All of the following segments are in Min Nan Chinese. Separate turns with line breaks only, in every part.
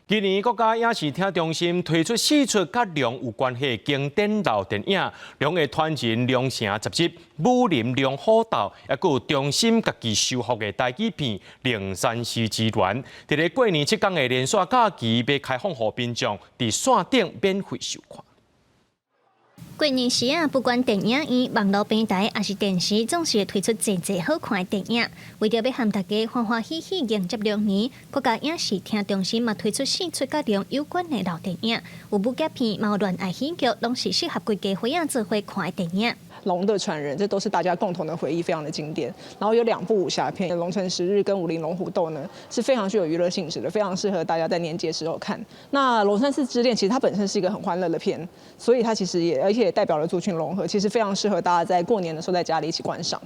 今年國家影視聽中心推出四齣佮龍有關係的經典老電影，《龍的傳人》、《龍城十日》、《武林龍虎鬥》，抑閣有中心家己修復的台語片《龍山獅之戀》。佇咧過年七工的連續假期，欲開放予民眾佇線頂免費收看。
過年時啊，不管電影院、網路平台，抑是電視，總是會推出濟濟好看的電影。為著欲和大家歡歡喜喜迎接龍年，國家影視聽中心嘛推出四齣佮龍有關的老電影，有武俠片，嘛有戀愛喜劇，攏是適合規家伙仔做伙看的電影。
龍的傳人，這都是大家共同的回憶，非常的經典。然後有兩部武俠片，《龍城十日》跟《武林龍虎鬥》呢，是非常具有娛樂性質的，非常適合大家在年節時候看。那《龍山寺之戀》其實它本身是一個很歡樂的片，所以它其實也而且也代表了族群融合，其實非常適合大家在過年的時候在家裡一起觀賞。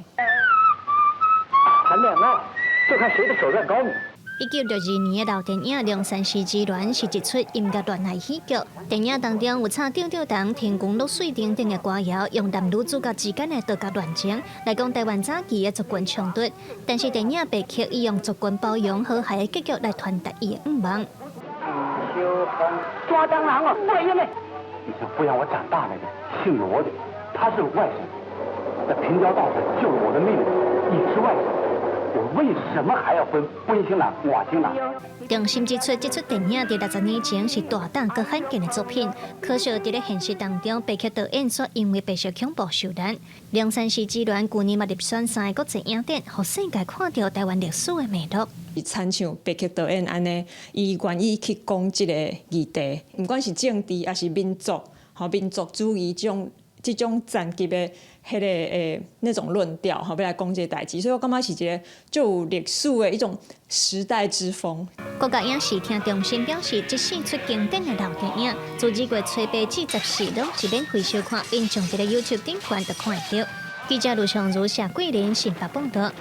談戀愛就看誰的手段高明。
1962年的老電影《龍山獅之戀》是一齣音樂戀愛喜劇。電影當中有唱長長筒、天光落水等等的歌謠，用男女主角之間的道格戀情來講台灣早期的族群衝突。但是電影白克伊用族群包容和諧的結局來傳達伊的願望。
抓蟑螂啊！不因為你是撫養我長大那個姓羅的，他是外省，在平交道上救了我的命，你是外省。我為什麼還要分本省人、外省人？
中心指出，這齣電影佇60年前是大膽閣罕見的作品。可惜佇咧現實當中，白克導演卻因為白色恐怖受難。龍山獅之戀舊年嘛入選三个國際影展，予世界看著台灣歷史的脈絡。
親像白克導演按呢，伊願意去講這个議題，毋管是政治抑是民族，吼民族主義這種層級的彼个那種論調，吼，欲來講這个代誌，所以我感覺是一个足有歷史的一種時代之風。
國家影視聽中心表示，這四齣經典的老電影，自二月初八至十四攏是免費收看，民眾佇咧 YouTube 頂懸就看會著。記者盧尚如、謝桂玲新北報導。